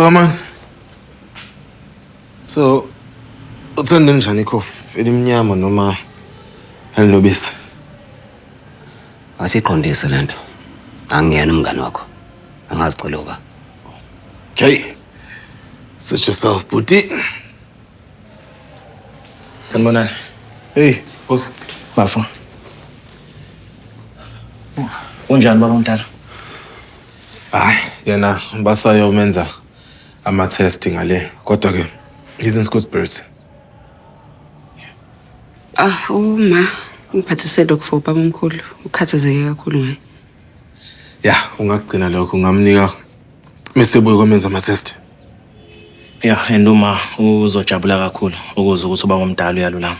Phakamani. So, uthanda njani ikhofi elimnyama noma elinobisi? Asiqondise lento. Angiyena umngani wakho. Angazi cela uba. Okay. Suit yourself, bhuti. Sanibonani. Hey, boss. Bafo. Unjani baba omdala? Hayi, yena basayomenza ama-test ngale. Kodwa ke, he's in good spirits. Ah, uma ungiphathise lokhu for baba omkhulu, ukhathazeke kakhulu ngaye. Ya, ungakugcina lokho, ungamnika mesebuye komenza ama-test. Yeah, and uma uzojabula kakhulu ukuzwa ukuthi ubaba omdala uyalulama.